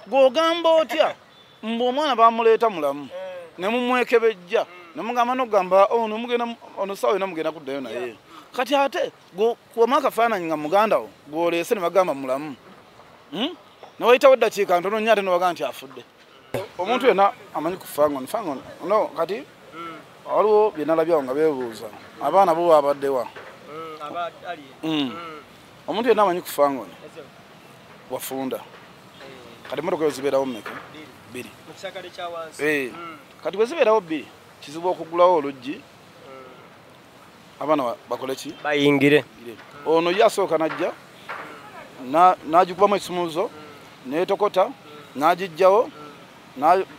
Gw'ogamba otya mbu omwana bamuleeta mulamu ne mumwekebejja ne mugamba n'okugamba ono mugenda ono ssaawa yonna mugenda kuddayo naye. Kati ate kuwamu akafaananyi nga muganda wo gw'oleese ne bagamba mulamu, ne wayitawo eddakiika ntono nnyo ate ne bagamba nti afudde. Omuntu yenna amanyi ku Fangon, Fangon no kati waliwo bye nalabyawo nga beebuuza abaana bo babaddewa. Omuntu yenna amanyi ku Fangon wafunda. Kati emmotoka ezo zibeerawo mmeka? Bbiri. Kati bwe zibeerawo bbiri kizibu okuggulawo oluggi abaana bakole ki? Bayingire. Ono ye asooka n'ajja n'agikubamu ekisumuuzo n'etokota n'agiggyawo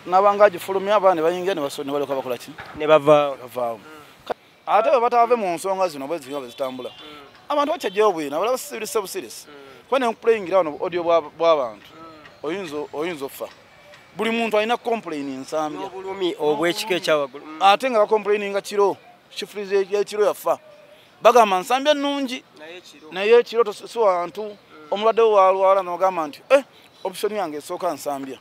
n'abanga agifulumya abaana ne bayingira ne balyoka bakola ki? Ne bavaawo. Bavaawo. Ate bwe bataave mu nsonga zino bwe zino bwe zitambula abantu bakyajjayo bwino abalala basirise busirisi kuba ne nkupulayingira wano audio bw'abantu oyinza okufa. Buli muntu alina complain ensambya n'obulumi obw'ekika ekyawaggulu ate nga bacomplaininga kiro kifurize ekiro yafa bagamba nsambya nnungi naye ekiro si wantu omulwadde we walwala n'ogamba nti option yange esooka nsambya.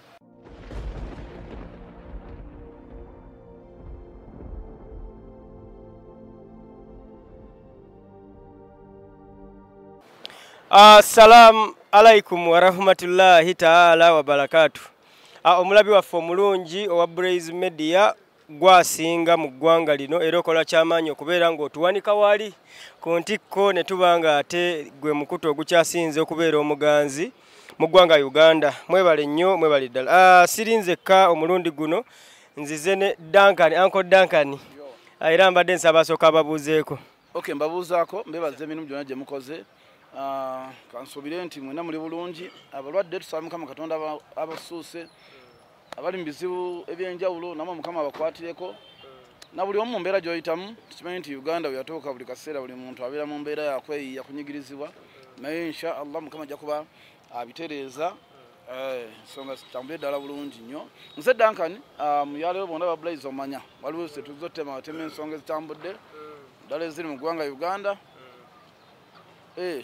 Assalamu alaikum warahmatullahi taala wabarakatuh. Omulabi waffe omulungi owa Blaze Media gwasinga mu ggwanga lino era okola kyamaanyi okubeera ng'otuwanika wali ku ntikko ne tuba nga ate gwe mukutu ogukyasinze okubeera omuganzi mu ggwanga Uganda. Mwebale nnyo, mwebale ddala. Siri nzekka omulundi guno, nzize ne Duncan, Uncle Duncan. Era mbadde nsaba asooka ababuuzeeko. Okay, mbabuuzaako, mbebaza emirimu gyonna gye mukoze. Kansuubire nti mwenna muli bulungi. Abalwadde tusaba Mukama Katonda abasuuse, abali mu bizibu ebyenjawulo namwe Mukama abakwatireko, na buli omu mu mbeera gy'oyitamu. Tukimanyi nti Uganda bwe yatuuka buli kaseera buli muntu abeera mu mbeera yakweyiya kunyigirizibwa, naye insha Allah Mukama ajja kuba abitereeza ensonga zitambule ddala bulungi nnyo. Nze Duncan, muyaleero bonna ba Blaze omanya waliwo tuzze otema ensonga ezitambudde ddala eziri mu ggwanga Uganda.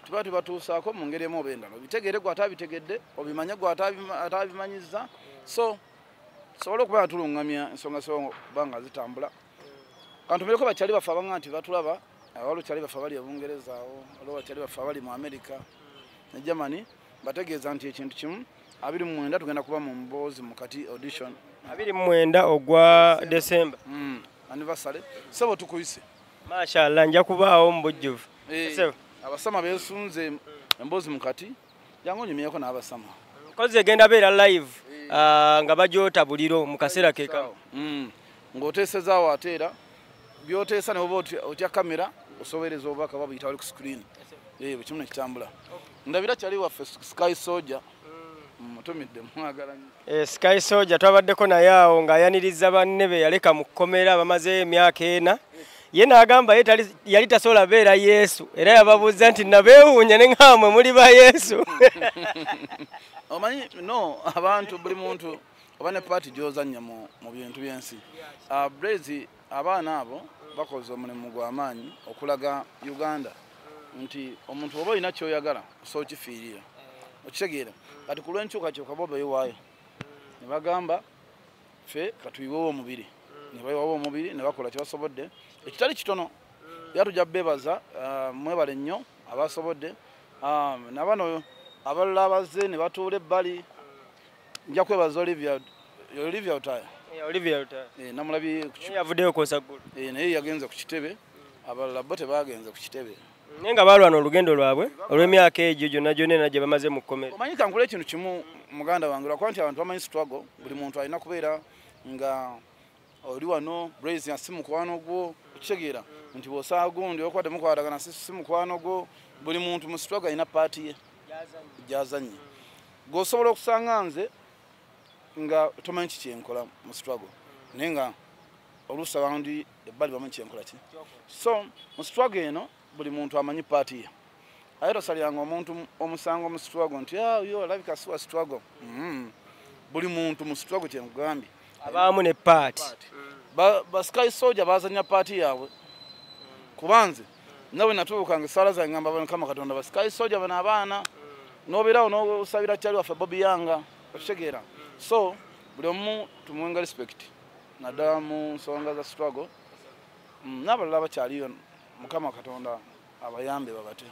Tuba tubatuusaako mu ngeri emu oba endala, obitegeere gwe ataabitegedde, obimanye gwe ataabimanyizza, so tusobole okuba nga tulungamya ensonga kuba nga zitambula. Kantumireko bakyali baffe abanga nti batulaba, waliwo kyali baffe abali e Bungereza awo, waliwo bakyali baffe abali mu America ne Germany, bategeeza nti ekintu kimu 29 tugenda kuba mu mboozi mukati audition 29 ogwa December anniversary. Sebo tukuyise. Mashallah, nja kubaawo mu bujjuvu. Abasama beesunze emboozi mukati, jangu onyumyeko n'abasama. Nkozi egenda beera live nga bagyota buliro mu kaseera ke kamu. Ng'oteesezaawo ate era by'oteesa ne bw'oba otya kamera osobolereza obubaka bwabuyita wali ku screen. Buli kimu ne kitambula. Ndabira kyali waffe Sky Soldier mutumidde mwagala nnyo. Sky Soldier twabaddeko naye awo ng'ayaniriza banne be yaleka mu kkomera bamazeeyo emyaka 4. Ye n'agamba ye yali tasobola beera Yesu, era yababuuza nti nabeewuunya ne ngamwe muli ba Yesu. Omanyi no abantu buli muntu oba ne paati gy'ozannya mu bintu by'ensi. Blaze abaana abo bakoze omulimu gw'amaanyi okulaga Uganda nti omuntu oba olina ky'oyagala osobola okifiirira, okitegeera. Kati ku lw'enkyukakyuka bo beewaayo ne bagamba ffe katuyiwewo omubiri, ne bayiwawo omubiri ne bakola kye basobodde ekitali kitono. Era tujja beebaza, mwebale nnyo abasobodde. Na bano abalala abazze ne batuula ebbali, nja kwebaza Olivia Lutaaya. Olivia Lutaaya. Namulabye yavuddeyo kwosa ggulu. Naye yagenze ku kitebe, abalala bo tebaagenze ku kitebe. Naye nga baalwana olugendo lwabwe olw'emyaka egyo gyonna gyonna era gye bamaze mu kkomera. Omanyi kankole ekintu kimu muganda wange, lwakuba nti abantu bamanyi struggle, buli muntu alina kubeera nga oli wano Blaze si mukwano gwo, okitegeera nti bw'osanga gundi olwokuba temukwatagana si mukwano gwo. Buli muntu mu struggle alina paati ye gy'azannya. Gw'osobola okusanga nze nga tomanyi kiki kyenkola mu struggle, naye nga oluusi abandi ebbali bamanyi kyenkola ki. So mu struggle eno buli muntu amanyi paati ye. Aye tosaliranga omuntu omusango mu struggle nti yo alabika si wa struggle. Buli muntu mu struggle kyenkugambye abaamu ne paati. Ba Sky Soldier bazannya paati yaabwe. Kubanze nawe natuukanga essaala zange ngamba Mukama Katonda ba Sky Soldier bano abaana n'obeerawo n'osabira kyali waffe Bobi Yanga. Okitegeera? So buli omu tumuwenga respect naddala mu nsonga za struggle. N'abalala bakyaliyo, Mukama Katonda abayambe babate.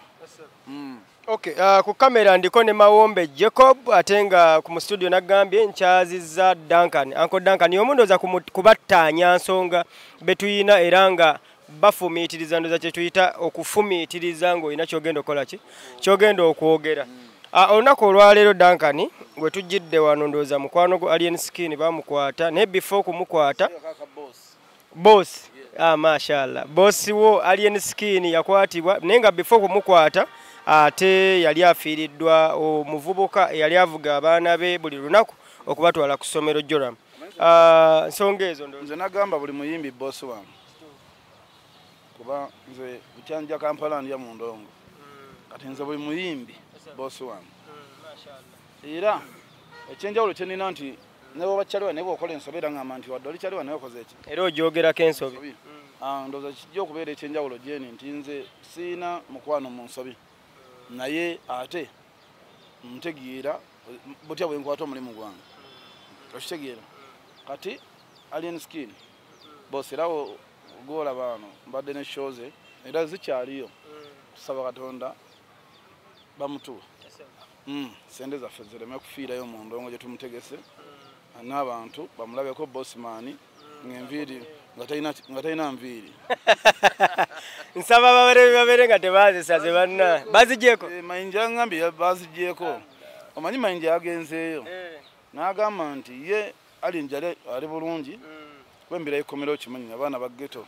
Okay, ku kamera ndiko ne Mawombe Jacob, ate nga ku studio nagambye nkyazizza Duncan. Uncle Duncan y'omu ndowooza kubattaanya nsonga betuyina era nga bafumiitiriza, ndowooza kye tuyita okufumiitiriza ng'olina ky'ogenda okukola ki? Ky'ogenda okwogera. Olunaku olwaleero Duncan we tujjidde wano, ndowooza mukwano gwo Alien Skin bamukwata, naye before kumukwata boss, mashallah, boss wo Alien Skin yakwatibwa, naye nga before kumukwata ate yali afiiriddwa omuvubuka eyali avuga abaana be buli lunaku okubatwala ku ssomero Joram. Nsonga ezo nze nagamba buli muyimbi boss wange, kuba nze bukyanja Kampala ndya mu ndongo. Kati nze buli muyimbi boss wange. Era ekyenjawulo kye nnina nti ne bw'oba kyaliwa naye bw'okola ensobi era ngamba nti wadde oli kyaliwa naye okoze eki? Era ogyogerako ensobi. Ndowooza kijja okubeera ekyenjawulo gyeni nti nze siina mukwano mu nsobi, naye ate ntegeera butya bwe nkwata omulimu gwange. Okitegeera? Kati Alien Skin boss, era gw'olaba wano mbadde ne show ze era zikyaliyo, tusaba Katonda bamutuwe. Sente zaffe zireme kufiirayo mu ndongo gye tumutegese, n'abantu bamulabeko bossman ng'enviiri nga talina nviiri. Nsaba babeere nga tebazisaze banna. Bazigyeko? Mayinja angambye bazigyeko. Omanyi Mayinja yagenzeeyo n'agamba nti ye Alien ali bulungi, kuba embeera y'ekkomera okimanyi, abaana ba ghetto,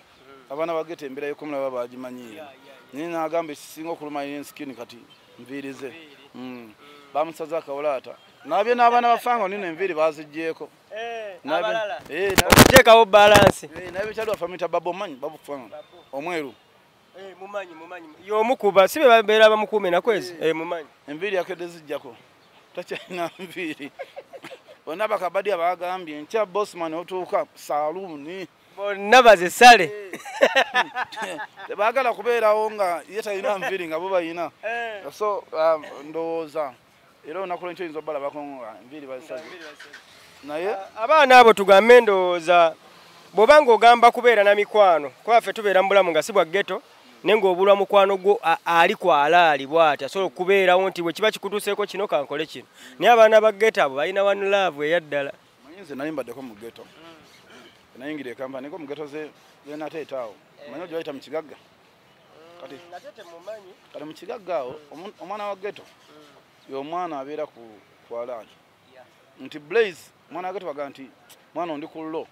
abaana ba ghetto embeera y'ekkomera baba bagimanyiira. Naye n'agamba ekisinga okuluma Alien Skin kati nviiri ze. Bamusaze akawalaata nabye n'abaana ba Fango nino enviiri bazigyeko. Okuteekawo balance. Naye bekyali bafamita Babo, omanyi Babu Fango omweru? Mumanyi, mumanyi. Y'omu kuba si be babeera bamukuuma ennaku ezo? Mumanyi. Enviiri yakedde zijjako, takyalina nviiri. Bonna bakabadi abagambye nkya bossman otuuka saaluuni bonna bazisale. Tebaagala kubeerawo nga ye talina nviiri nga bo bayina. So ndowooza era olunaku lwenkyo oyinza obbalabako nga enviiri bazisaze, naye abaana abo tugambe ndowooza bw'oba ng'ogamba kubeera na mikwano, kuba ffe tubeera mu bulamu nga si bwa ghetto, naye ng'obulwa mukwano gwo ali kwalaali bw'ati asobola okubeerawo nti bwe kiba kikutuuseeko kino kankole kino, naye abaana ba ghetto abo balina one love eyaddala. Manyi nze nali mbaddeko mu ghetto, nayingira e Kampala niko mu ghetto ze nateeta awo, manyi ojja bayita mu Kigagga. Kati mu Kigagga awo omwana wa ghetto y'omwana abeera ku kwalaali nti Blaze, omwana wa ghetto baga nti mwana ondi ku llo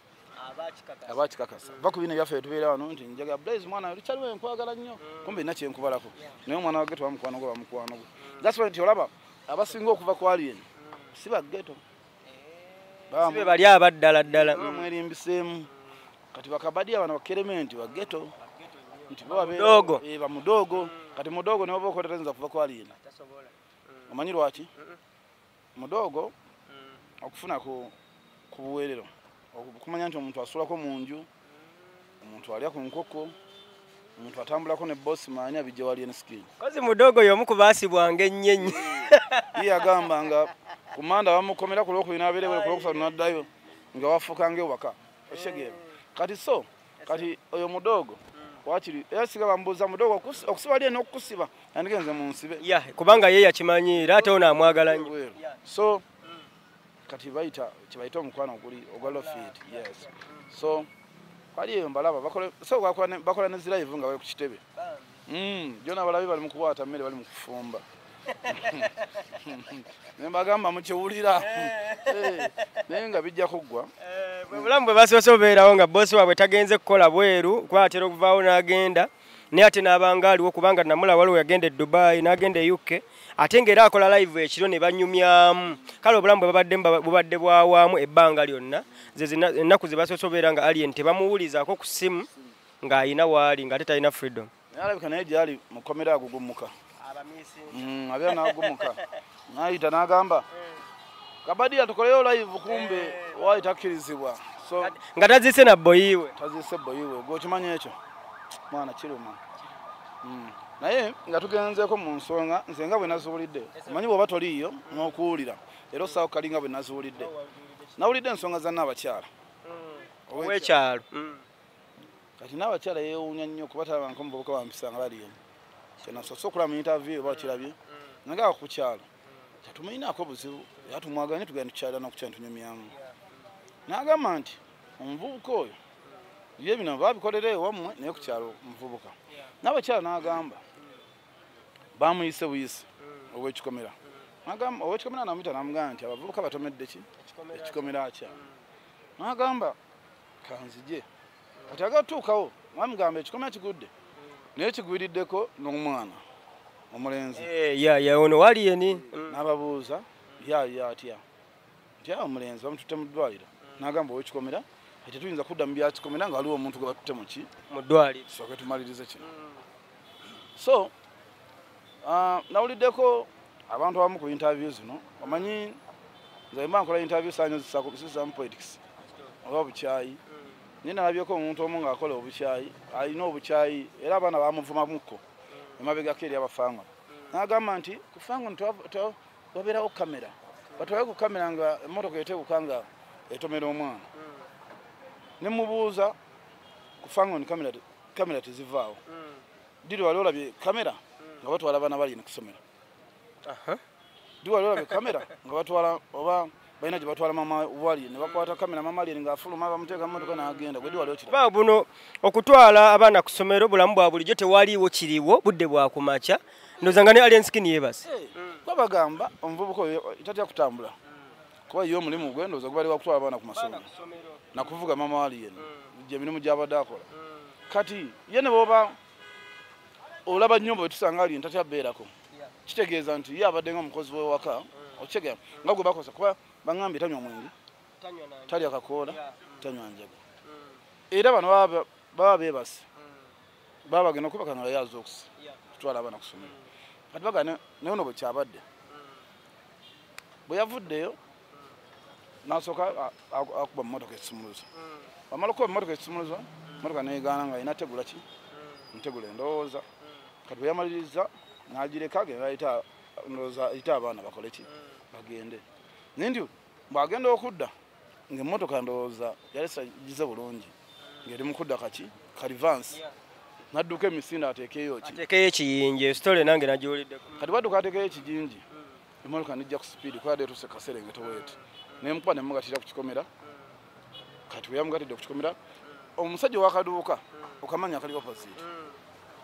aba kikakasa va ku bino ebyaffe tubeera wano nti njaga Blaze mwana lukyaliwo enkwagala nnyo, kumbe nina kyenkubalako, naye omwana wa ghetto bamukwano gwe bamukwano gwe. That's why nti olaba abasinga okuva ku Alien si ba ghetto. Si be bali abaddala ddala. Bamwerimbiseemu. Kati bakabadi abano bakerementi ba ghetto nti bo Bamudogo. Bamudogo. Kati mudogo ne oba okola tayinza kuva ku Alien. Omanyi lwaki? Mudogo okufuna ku buweerero, okumanya nti omuntu asulako mu nju, omuntu alya ku nkoko, omuntu atambulako ne bossman abijja wali Alien Skin. Kozi mudogo y'omu ku baasibwanga ennyo ennyo. Ye yagamba nga ku Manda bamukomera ku Lwokubiri n'abeera ebweru, ku Lwokusatu n'addayo nga wafuuka ng'ewaka. Okitegeera? Kati so kati oyo mudogo wakiri era singa bamubuuza mudogo okusiba ali eno okukusiba yandigenze mu nsibe. Ya, kubanga ye yakimanyiira ate ono amwagala nnyo. So kati bayita kibayita omukwano oguli ogwa lofit. Yes, so bali eyo mbalaba bakola, so bakola ne zi live nga bali ku kitebe. Jona balabi bali mu kukwata mmere, bali mu kufumba, ne mbagamba mukiwulira. Naye nga bijja kuggwa. Bwe bulamu bwe basoose obeerawo nga boss waabwe tagenze kukola bweru, kuba atera okuvaawo n'agenda, naye ate n'abanga aliwo, kubanga namula waliwo yagenda e Dubai n'agenda e UK, ate ng'era akola live ekiro ne banyumyamu. Kale obulamu bwe babaddemu bubadde bwawaamu ebbanga lyonna. Ze ennaku ze basoose obeera nga Alien tebamuwulizaako ku ssimu ng'ayina waali ng'ate talina freedom. Naye alabika naye gyali mukomera agugumuka, abeera n'agumuka n'ayita n'agamba kabadi atukoleyo live, kumbe waali takkirizibwa. So nga tazise na boyiwe. Tazise boyiwe, gwe okimanyi ekyo mwana kiruma. Naye nga tugenzeeko mu nsonga, nze nga bwe nazuulidde, omanyi bw'oba toliiyo n'okuwulira Era osaawo kalinga bwe naziwulidde. Nawulidde ensonga za n'abakyala. Ow'ekyalo. Kati n'abakyala yeewuunya nnyo kuba talaba nkomuvubuka bampisanga baliyo. Kyenasoose okulaba mu interview oba kirabye. Nagamba ku kyalo. Tetumuyinaako buzibu, era tumwagala tugenda tukyalira n'okukyala tunyumyamu. N'agamba nti omuvubuka oyo ye bino babikolera ewammwe naye ku kyalo muvubuka. N'abakyala n'agamba bamuyise buyise ow'ekikomera. N'agamba ow'ekikomera n'amuyita n'amugamba nti abavubuka batomedde ki? Ekikomera kyabwe. N'agamba kanzije. Kati agatuukawo bamugamba ekikomera kigudde naye kigwiriddeko n'omwana omulenzi. Ya ono wali yeni. N'ababuuza ya atya nti awo omulenzi bamututte mu ddwaliro. N'agamba ow'ekikomera tetuyinza kudda mu bya kikomera nga waliwo omuntu gwe batutte mu ki? Mu ddwaliro. Tusooke tumalirize kino. So nawuliddeko abantu abamu ku interview zino, omanyi nze mba nkola interview sanyo zisaamu politics oba bukyayi. Naye nalabyeko omuntu omu ng'akola obukyayi, alina obukyayi era abaana bamuvumamukko emabegako eri abafango. N'agamba nti ku fango wabeerawo kamera, batwale ku kamera nga emmotoka etebuka nga etomera omwana. Ne mubuuza ku fango kamera tezivaawo. Diri wali olabye kamera nga batwala abaana bali ku ssomero. Diri wali olabye kamera nga batwala oba balina gye batwala mama wali ne bakwata kamera mama ali ng'afuluma bamuteeka mu mmotoka n'agenda. Gwe diri wali okiraba? Ba buno okutwala abaana ku ssomero bulamu bwa bulijjo tewaliiwo kiriwo budde bwa kumakya. Ndowooza nga ne Alien Skin yeebase. Babagamba omuvubuka oyo tatya kutambula kuba ye omulimu gwe ndowooza gubali wa kutwala abaana ku masomero nakuvuga mama wali yeno gye mirimu gy'abadde akola. Kati ye ne bw'oba olaba nnyo bwe tusanga ali ntatya beerako, kitegeeza nti ye abadde nga omukozi w'ewaka, okitegeera nga gwe bakosa kuba bangambye tanywa mwenge, talya kakoola, tanywa njaga. Era bano baba beebase, baba bagenda okubaka nga ye azuukuse kutwala abaana ku ssomero. Kati bagamba naye ono bwe kyabadde, bwe yavuddeyo n'asooka akuba mu mmotoka ekisumuluzo. Bw'amala okuba mu mmotoka ekisumuluzo, mmotoka n'egaana nga alina tegula ki? Ntegula endowooza. Kati bwe yamaliriza n'agireka agenda ayita ndowooza ayita abaana bakole ki? Bagende. Naye nti bw'agenda okudda ng'emmotoka ndowooza yali gize bulungi ng'eri mu kudda kaki? Kalivansi. N'adduka emisinde ateekeyo ki? Ateekeyo ekiyinja, esitole nange nagiwuliddeko. Kati bw'adduka ateekeyo ekiyinja, emmotoka n'ejja ku sipiidi kuba yadde etuuse kaserengeto bw'eti. N'emukuba ne mugatira ku kikomera. Kati bwe yamugatidde ku kikomera, omusajja ow'akaduuka okamanya akali opposite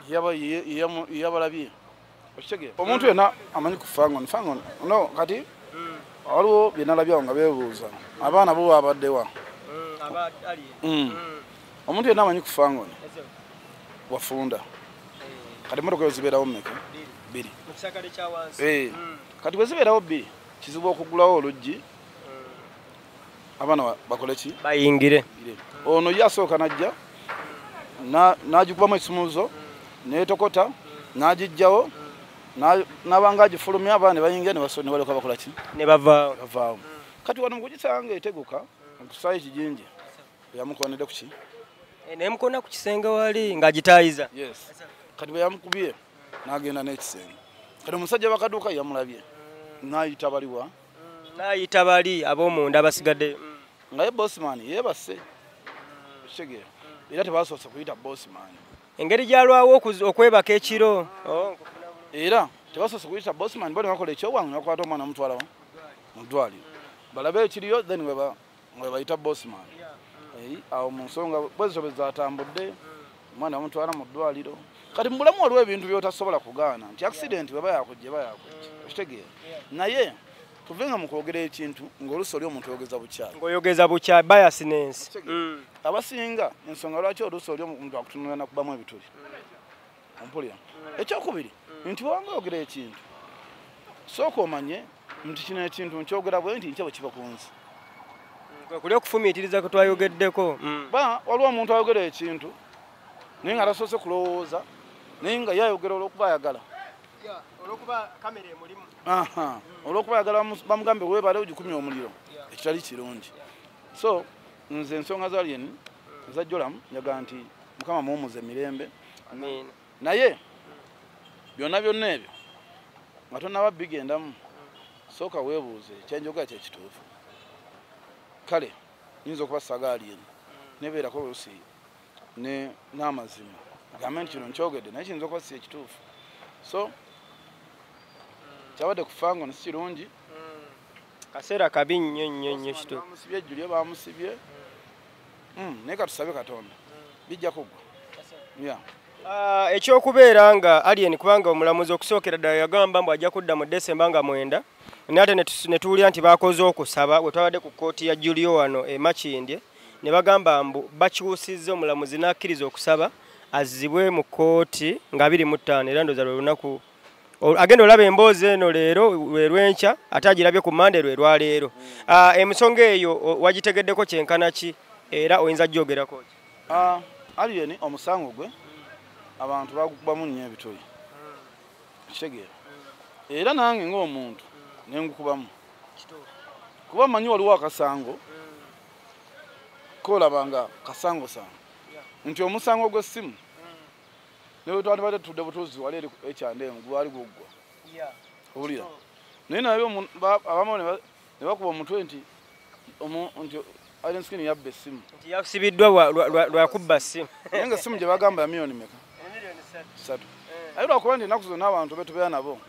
yabalabye. Okitegeera? Omuntu yenna amanyi ku Fangon. Fangon no kati waliwo bye nalabyawo nga beebuuza abaana bo babaddewa. Omuntu yenna amanyi ku Fangon wafunda. Kati emmotoka ezo zibeerawo mmeka? Bbiri. Kati bwe zibeerawo bbiri kizibu okuggulawo oluggi abaana bakole ki? Bayingire. Ono ye asooka n'ajja n'agikubamu ekisumuluzo n'etokota n'agiggyawo n'abanga agifulumya abaana ne bayingira ne balyoka bakola ki? Ne bavaawo. Bavaawo. Kati wano mu kugisanga eteguka okusaayo ekijinji yamukoonedde ku ki? Naye mukona ku kisenge wali ng'agitaayiza. Yes. Kati bwe yamukubye n'agenda n'ekisenge. Kati omusajja w'akaduuka yamulabye n'ayita baliwa? N'ayita bali ab'omunda abasigadde. Nga ye bossman yeebase. Okitegeera? Era tebasoose kuyita bossman. Engeri gy'alwawo okwebaka ekiro. Era tebasoose kuyita bossman bo ne bakola ekyowange ne bakwata omwana bamutwala mu ddwaliro. Balabe ekiriyo then we bayita bossman. Awo mu nsonga bwe zityo bwe zaatambudde, omwana bamutwala mu ddwaliro. Kati mu bulamu waliwo ebintu by'otasobola kugaana nti accident bw'eba yakujja eba yakujja. Okitegeera? Naye tuvenga mu kwogera ekintu ng'oluusi oli omuntu oyogeza bukyayi. Ng'oyogeza bukyayi, biasness. Abasinga ensonga lwaki oluusi oli omuntu akutunula nakubamu ebituli. Ompulira? Ekyokubiri nti bw'obanga oyogera ekintu sooka omanye nti kino ekintu nkyogera bwe nti nkya bwe kiva ku nsi. Kwe kuli okufumiitiriza kwe twayogeddeko. Ba waliwo omuntu ayogera ekintu naye nga tasoose kulowooza naye nga ye ayogera olw'okuba ayagala. Olw'okuba kamera emulimu. Olw'okuba ayagala bamugambe weebale ogikumye omuliro ekitali kirungi. So nze ensonga za Alien eza Joram njaga nti Mukama muwummuze mirembe. Amiina. Naye byonna byonna ebyo nga tonnaba bigendamu Sooka weebuuze kyenjogera kyekituufu. Kale nyinza okuba sagaali eno nebeerako oluusi n'amazima gambe nti kino nkyogedde naye kiyinza okuba si ekituufu. So kyabadde kufango si kirungi. Kaseera kabi nnyo nnyo nnyo kituufu. Bamusibye Julio bamusibye. Naye katusabe Katonda bijja kuggwa. Yeah. Ekyokubeera nga Alien kubanga omulamuzi okusookera ddala yagamba mbu ajja kudda mu December nga 9 naye ate ne tuwulira nti bakoze okusaba bwe twabadde ku kkooti ya Julio wano e Makindye ne bagamba mbu bakyusizza omulamuzi n'akkiriza okusaba azzibwe mu kkooti nga 25 era ndowooza lwe lunaku agenda olaba emboozi eno leero lwe lwenkya ate agirabye ku Mmande lwe lwaleero. Ensonga eyo wagitegeddeko kyenkana ki era oyinza gyogerako ki? Alien omusango gwe abantu bagukubamu nnyo ebituli. Kitegeera. Era nange ng'omuntu ne ngukubamu. Kuba manyi waliwo akasango kolabanga kasango sango. Nti omusango gw'essimu ne bwe twandibadde tutudde butuuzi wali eri ekyande gwali guggwa. Owulira. Naye naye abamu ne bakuba omutwe nti nti Alien Skin yabba essimu. Nti yasibiddwa lwa kubba ssimu. Naye nga essimu gye bagamba ya miliyoni meka? 3. Aye lwakuba nti ennaku zonna abantu betubeera nabo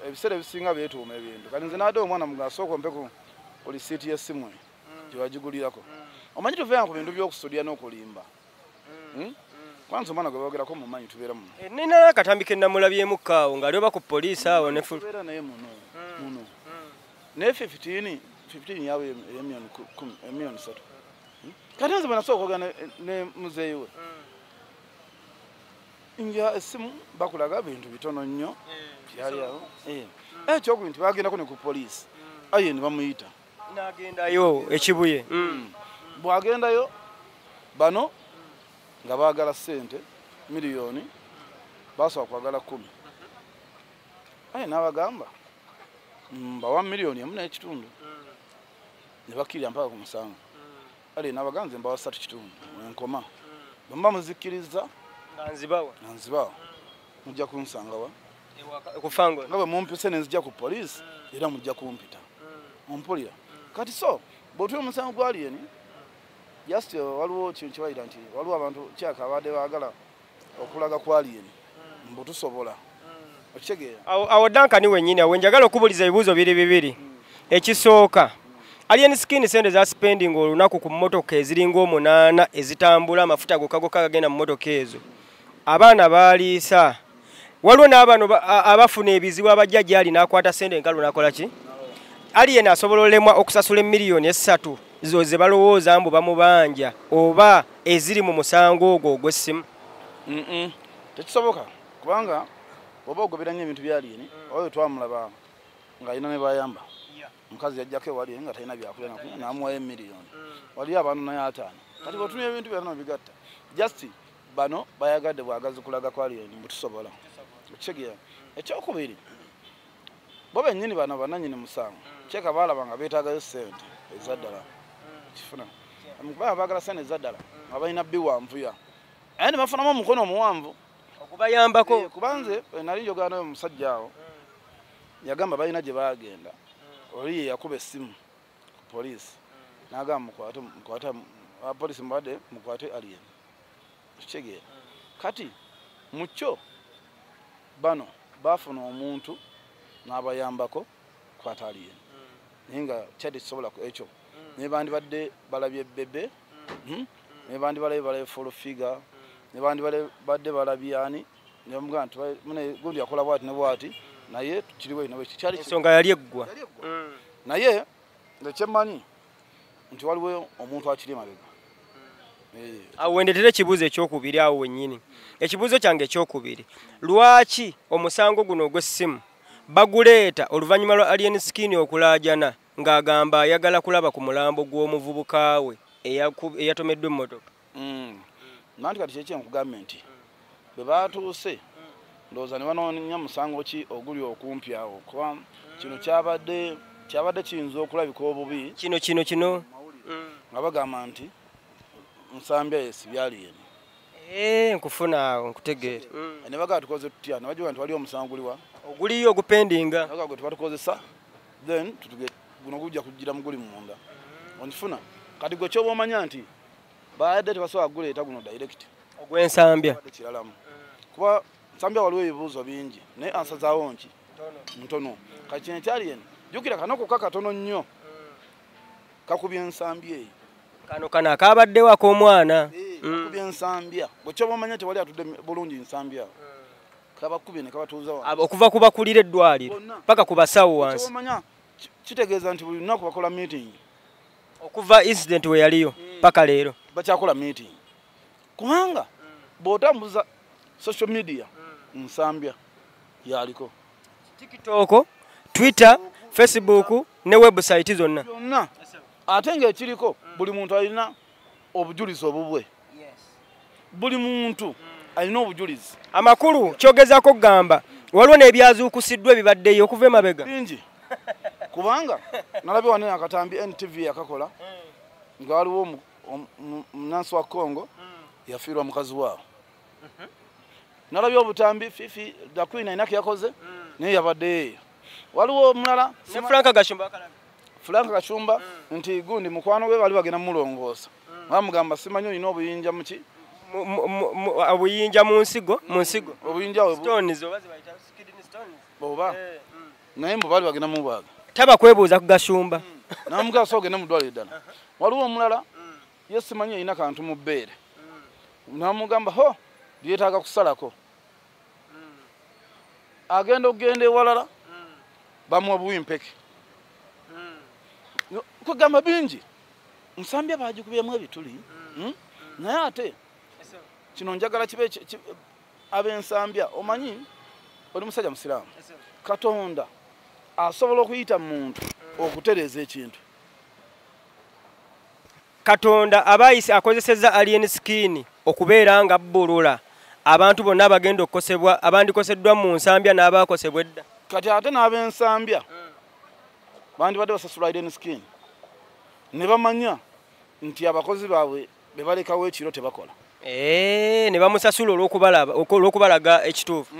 ebiseera ebisinga beetuuma ebintu. Kati nze naadde omwana muga asooka ompe ku lisiiti y'essimu eyo gye bagigulirako. Omanyi tuveera ku bintu by'okusudya n'okulimba. Kwanza omwana gwe boogerako mumanyi tubeera muno. Nina akatambi ke namulabyemu kaawo ng'ali oba ku poliisi awo ne tubeera naye muno muno. Naye 15 yawe emiliyoni 3. Kati nze bwe nasooka okwogera ne muzeeyi we nga essimu bakulaga bintu bitono nnyo byali awo. Ekyokubiri nti bagendako ne ku poliisi aye ne bamuyita n'agendayo ekibuye. Bw'agendayo bano nga baagala ssente miliyoni basobola kwagala 10. Aye n'abagamba mbawa miliyoni 1 n'ekitundu. Ne bakkirira mpaka ku musango. Ale n'abagamba nze mbawa 3 kitundu wenkoma. Bwe muba muzikkiriza nga nzibawa. Mujja kunsanga wa? Kufango. Nga bwe mumpise ne nzija ku poliisi era mujja kumpita. Ompulira. Kati so bw'otula omusango gwa Alien just waliwo kintu kye bayita nti waliwo abantu kyaka abadde baagala okulaga ku Alien mbu tusobola. Okitegeera. Awo Duncan wennyini awo njagala okubuuliza ebibuuzo biri bibiri. Ekisooka Alien Skin sente za spending olunaku ku mmotoka eziringa 8 ezitambula amafuta gokka gokka gagenda mu mmotoka ezo. Abaana baaliisa. Waliwo n'abano abafuna ebizibu abajja gy'ali n'akwata sente enkalu n'akola ki? Alien asobola olemwa okusasula emiliyoni 3 zo ze balowooza mbu bamubanja oba eziri mu musango ogwo ogw'essimu. Tekisoboka kubanga oba ogobera nnyo ebintu bya Alien oyo twamulaba ng'alina ne bayamba. Omukazi yajjako ewali nga talina byakulya nakunywa n'amuwayo emiliyoni. Waliyo abantu naye 5. Kati bw'otunula ebintu byonna bigatta. Just bano bayagadde bwagazi kulaga ku Alien mbu tusobola. Okitegeera. Ekyokubiri bo bennyini bano bannannyini musango kyeka baalaba nga beetaagayo ssente ezaddala. Kifuna. Kubanga baagala ssente ezaddala nga balina biwanvuya. Aye ne bafunamu omukono omuwanvu okubayambako. Kuba nze nali njogera naye omusajja awo yagamba balina gye baagenda. Oli ye yakuba essimu ku poliisi n'agamba mukwate abapoliisi mubadde mukwate Alien. Kitegeera. Kati mu kyo bano baafuna omuntu n'abayambako kwata Alien. Naye nga kyadde kisobola ku ekyo. Ne bandibadde balabye Bebe, ne bandibadde balabye Full Figure, ne bandibadde balabye ani, ne bamugamba nti mune gundi yakola bw'ati ne bw'ati naye kiriwo eno bwe kyali ensonga yali eggwa. Naye nze kyemmanyi nti waliwo omuntu akiri emabega. Awo wendetera ekibuuzo ekyokubiri awo wennyini. Ekibuuzo kyange ekyokubiri, lwaki omusango guno ogw'essimu baguleeta oluvannyuma lwa Alien Skin okulaajana ng'agamba ayagala kulaba ku mulambo gw'omuvubuka we eyatomeddwa emmotoka? Nanti kati kyekye nkugambye nti bwe baatuuse ndowooza ne banoonya musango ki oguli okumpi awo kuba kino kyabadde kiyinza okulabika obubi. Kino nga bagamba nti Nsambya yesibye Alien. Nkufuna awo nkutegeera. Ne bagamba tukoze tutya ne bajuba nti waliwo omusango guliwa oguliyo ogupendinga naga gwe tuba tukozesa Then tutuge guno gujja kujjira muguli munda. Onfuna kati gwe kyoba omanya nti baadde tebasobola kuguleeta guno direct ogw'Ensambya kiralamu. Kuba Nsambya waliwo ebibuuzo bingi naye ansa zaawo nki ntono. Kati kino ekyali eno jjukira kano kokka katono nnyo kakubye Ensambya eyo. Kano akabaddewo ak'omwana kakubye Ensambya. Gwe kyoba omanya tewali atudde bulungi Nsambya kabakubye ne kabatuuza wansi okuva ku bakulira eddwaliro paka ku basawo wansi. Omanya kitegeeza nti buli lunaku bakola meeting okuva incident we yaliyo paka leero bakyakola meeting. Kubanga bw'otambuza social media Nsambya yaliko TikTok, Twitter, Facebook ne website zonna byonna. Ate ng'ekiriko buli muntu alina obujulizi obubwe. Buli muntu alina obujulizi. Amakulu kyogezaako okugamba waliwo n'ebyazuukusiddwa ebibaddeyo okuva emabega bingi. Kubanga nalabye wano akatambi NTV yakakola nga waliwo munansi wa Congo yafiirwa mukazi waawe. Nalabye obutambi Fifi da Queen alina keyakoze naye yabadde eyo. Waliwo omulala ne Frank Gashumba Frank Gashumba nti gundi mukwano gwe bali bagenda mulongoosa. Bamugamba simanyi olina obuyinja muki obuyinja mu nsigo obuyinja stones oba zibayita kidney stones oba naye mbu bali bagenda mubaaga taba kwebuuza ku Gashumba namugamba so ogende mu ddwaliro ddala. Waliwo omulala ye simanyi alina kantu mu bbeere namugamba ho lyetaaga kusalako. Agenda okugenda ewalala bamuwa buwimpeke. Kugamba bingi Nsambya bagikubyemu ebituli. Naye ate kino njagala kibe ab'Ensambya omanyi oli musajja musiraamu. Katonda asobola okuyita muntu okutereeza ekintu. Katonda abayise akozesezza alien skin okubeera nga bbulula abantu bonna abagenda okukosebwa abandikoseddwa mu Nsambya n'abaakosebwa edda. Kati ate n'ab'Ensambya bandibadde basasula alien skin ne bamanya nti abakozi baabwe be balekawo ekiro tebakola. Ne bamusasula olw'okubalaga ekituufu.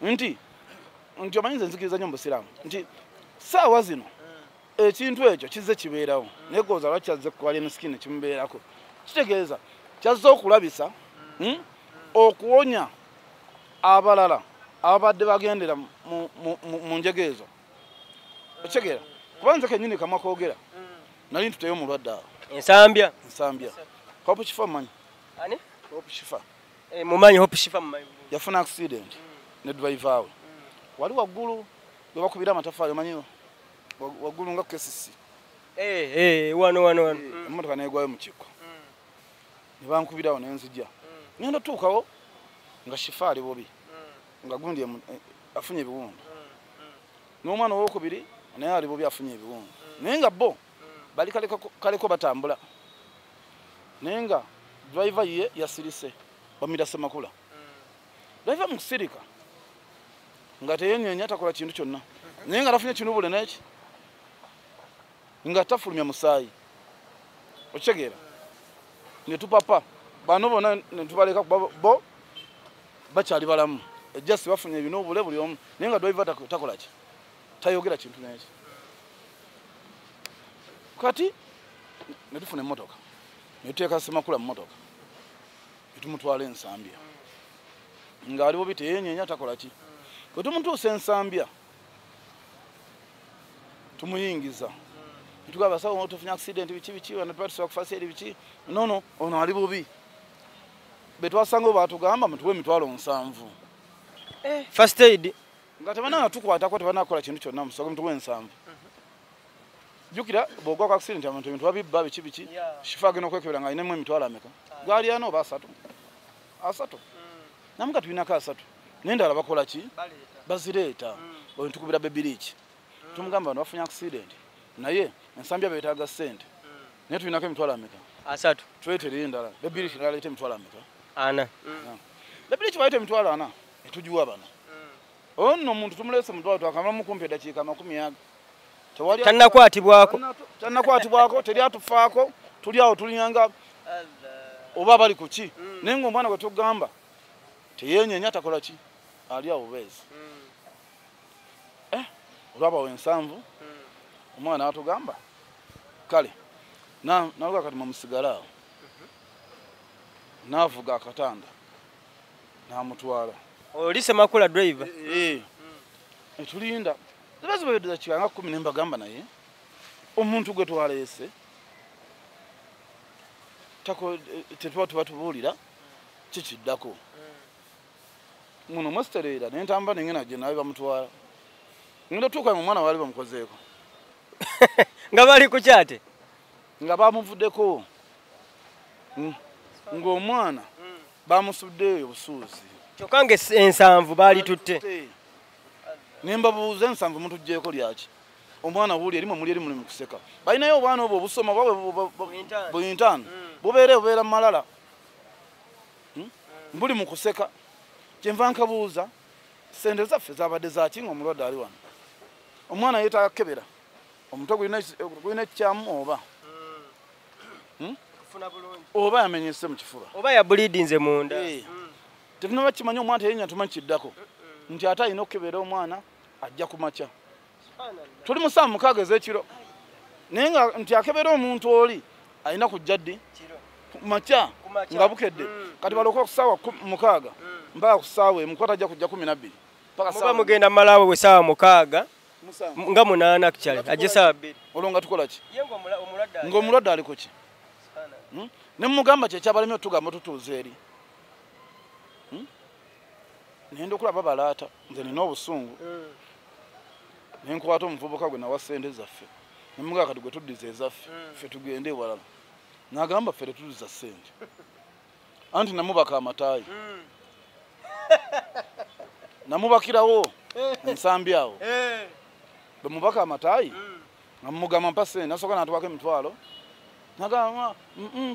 Nti omanyi nze nzikiriza nnyo mu busiraamu nti saawa zino ekintu ekyo kizze kibeerawo naye gooza lwaki kyazze ku alien skin kimubeerako. Kitegeeza kyazze okulabisa okuwonya abalala ababadde bagendera mu njega ezo. Okitegeera? Kuba nze kennyini kamwa koogera nali ntuteyo omulwadde awo Ensambya. Nsambya. Hope Shifa mmanyi. Ani? Hope Shifa. Mumanyi Hope Shifa mumanyi. Yafuna accident ne driver we. Wali waggulu gwe bakubira amataffaali omanyi waggulu nga KCC. Wano. Emmotoka n'egwayo mu kikko. Ne bankubirawo ne nzija. Ngenda tuukawo nga Shifa ali bubi. Nga gundi afunye ebiwundu. N'omwana owookubiri naye ali bubi afunye ebiwundu. Naye nga bo bali kaleko batambula. Naye nga driver ye yasirise bamuyita Ssemakula. Driver mu kusirika nga teyenyeenya takola kintu kyonna. Naye nga tafunye kinubule n'eki nga tafulumya musaayi. Okitegeera? Ne tupapa bano bonna ne tubaleka bo bakyali balamu. Ejjasi bafunye ebinubule buli omu naye nga driver takola ki? Tayogera kintu n'eki. Kati ne tufuna emmotoka ne tuteeka Ssemakula mu mmotoka ne tumutwala Ensambya ng'ali bubi teyenyeenya takola ki. Bwe tumutuusa Ensambya tumuyingiza tugamba abasawo tufunye accident biki biki wano tuba tusobola kufa seeri biki nono ono ali bubi. Be twasanga baatugamba mutuwe 700,000 First aid nga tebanatukwatako tebanakola kintu kyonna musoke mutuwe 7. Jjukira bw'ogwa ku accident abantu ebintu babibba biki biki. Shifa agenda okwekebera nga alinamu emitwalo ameka? Gaali ana oba asatu? Asatu. Namuga tulinako asatu. Naye endala bakola ki? Bazireeta. Oyo tukubira bebiriiki. Tumugamba bano bafunye accident naye Ensambya beetaaga ssente naye tulinako emitwalo ameka? Asatu. Tuleetere endala. Bebiriiki naleeta emitwalo ameka? Ana. Bebiriiki baleeta emitwalo 4 etugiwa bano. Oyo nno omuntu tumuleese mu ddwaliro twakamalamu kumpi eddakiika 20. Tannakwatibwako. Tannakwatibwako, teri atufaako, tuli awo tulinganga oba bali ku ki. Naye ng'omwana gwe tugamba teyenyeenya takola ki? Ali awo bubeezi. Olwabawo 7 Omwana atugamba kale naluga kati mumusigala awo. Navuga akatanda namutwala. Oli Semakula driver. Tulinda zibazibayo kikanga 10 ne mbagamba naye omuntu gwe twaleese tako tetuba tubatubuulira kikiddako. Muno mwesitereera ne ntamba nengena gye nawe bamutwala. Ngenda tuuka mu mwana wali bamukozeeko. Nga bali ku kyate? Nga bamuvuddeko. Ng'omwana bamusuddeeyo busuuzi. Kyokka nga ensanvu baali tutte. Ne mbabuuza ensanvu mutuggyeko lyaki? Omwana wuli erimu muli erimu mu kuseka. Balinayo obwana obwo obusoma bwabwe buyintaano. Bubeera bubeera mu malala. Mbuli mu kuseka. Kyenva nkabuuza sente zaffe zabadde zaaki ng'omulwadde ali wano. Omwana yeetaaga kukebera. Omutwe gulina ekikyamu oba? Oba yamenyese mu kifuba. Oba yabuliidinze munda. Tetunaba kimanya omwana teyenya tumanyi kiddako. Nti ate alina okukebera omwana ajja ku makya. Tuli mu ssaawa 6 ez'ekiro. Naye nga nti akebera omuntu oli alina kujja ddi? Makya nga bukedde. Kati balooka ku ssaawa 6 mpaka ku ssaawa 1 kuba tajja kujja 12. Paka muba mugenda malawo bwe ssaawa 6 nga 8 actually ajje ssaawa 2. Olwo nga tukola ki? Ng'omulwadde aliko ki? Ne mugamba kye kyabalemye otugamba tutuuze eri. Nenda okulaba balaata nze nina obusungu. Ne nkwata omuvubuka gwe nawa ssente zaffe. Ne mugamba kati gwe tuddiza ezaffe ffe tugende ewalala. N'agamba ffe tetuddiza ssente. Anti namubaka amataayi. Namubakirawo ensambi awo. Bwe mubaka amataayi nga mugamba mpa ssente nasooka n'atuwako emitwalo. Nagamba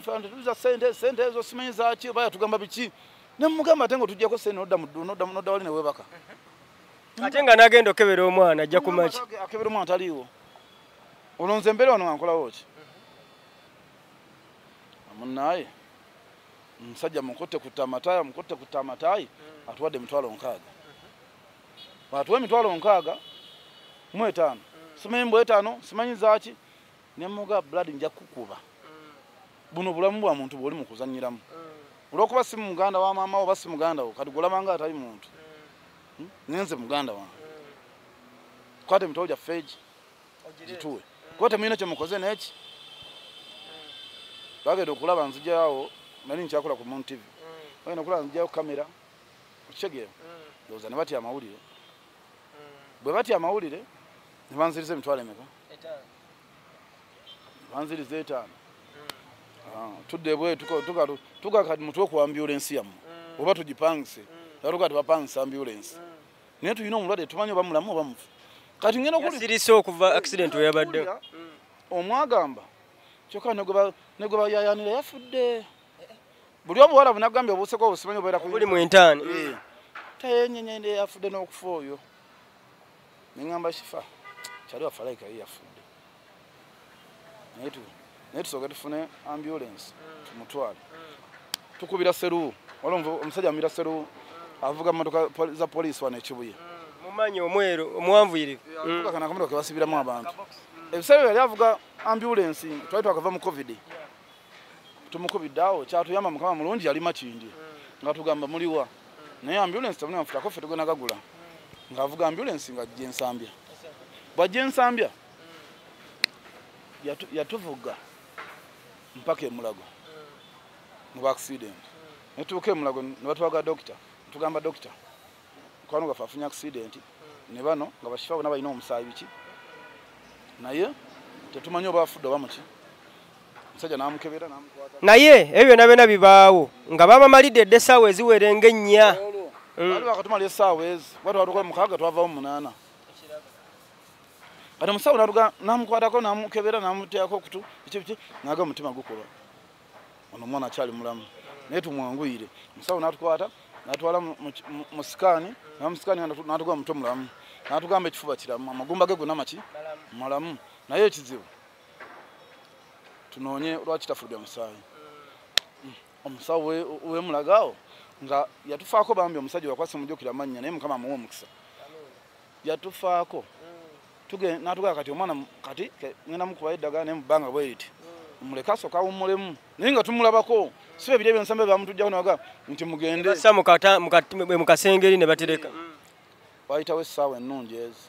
ffe tetuddiza ssente ssente ezo simanyi zaaki oba yatugamba biki. Ne mugamba ate ng'otuggyako ssente n'odda mu ddu n'odda wali ne weebaka. Ate nga n'agenda okebera omwana ajja ku makya. Akebera omwana taliiwo. Olwo nze mbeera wano nga nkolawo ki? Munnaye omusajja mukutte kutta amataayi mukutte kutta amataayi atuwadde emitwalo 6. Bw'atuwa emitwalo 65 simanyi mbw 5 simanyi zaaki ne mugamba blood nja kukuba. Buno bulamu bwa muntu bw'oli mu kuzannyiramu. Olw'okuba si muganda wa maama wo oba si muganda wo kati gw'olabanga atali muntu. Nenze muganda wange. Kwata emitwalo gyaffe egi gituwe. Kuba temulina kye mukoze n'eki. Bagenda okulaba nzigyawo nali nkyakola ku Moon TV. Bagenda okulaba nzigyawo kamera. Okitegeera? Ndowooza ne batya amawulire. Bwe batya amawulire ne banziriza emitwalo emeka? Banziriza 5. Tudde bwe tuka kati mutwe ku ambulance yammwe oba tugipangise. Tuka tubapangisa ambulance. Naye tulina omulwadde tumanyi oba mulamu oba mufu. Kati ngenda yasirise okuva accident we yabadde. Omwagamba kyokka ne gwe bayayanira yafudde. Buli obuwala bunagambye obuseko obusimanyi obeera ku buli mu intaani. Tayenyenyende yafudde n'okufa oyo. Ne ŋŋamba Shifa kyali waffe alabika ye yafudde. Naye tusooke tufune ambulance tumutwale. Tukubira Seruwu. Waliwo omusajja amira Seruwu avuga mmotoka za poliisi wano e Kibuye. Mumanyi omweru omuwanvuyirivu. Avuga kano akamotoka ke basibiramu abantu. Ebiseera yali avuga ambulance twali twakava mu COVID. Tumukubidde awo kyatuyamba Mukama mulungi yali Makindye. Nga tugamba muliwa. Naye ambulance temuli mafuta ffe tugenda gagula. Ng'avuga ambulance ng'ajja Ensambya. Bw'ajja Ensambya yatuvuga mpaka e Mulago mu accident. Ne tuuka e Mulago ne batwaga doctor. Tugamba doctor mukwano gwaffe afunye accident ne bano nga bashifa bonna balina omusaayi biki. Naye tetumanyi oba afudde oba muki. Omusajja n'amukebera n'amukwata. Naye ebyo byonna byonna bibaawo nga babamalidde edda essaawa eziwera ng'ennya. Baali bakatumala essaawa ezi kuba twatuuka 6 twavaawo 8. Kati omusawo n'amukwatako n'amukebera n'amuteekako okutu biki biki n'agamba omutima gukuba. Ono omwana akyali mulamu naye tumwanguyire. Omusawo n'atukwata n'atwala mu sikaani n'amusikaani n'atugamba mutwe mulamu n'atugamba ekifuba kiramu amagumba ge gonna maki malamu naye ekizibu tunoonye lwaki tafulumya musaayi. Omusawo w'emulaga awo nga yatufaako bambi omusajja wakwasa mujjukira amannya naye Mukama amuwe omukisa. Yatufaako. Natugaa kati omwana kati ngenda mukuba eddagala naye mu bbanga bwe riti. Muleka asooke awummulemu naye nga tumulabako si bye biri eby'ensambya bamutuggyako ne bagamba nti mugende. Bassa mu kasengeri ne batereka. Wayitawo essaawa ennungi ezi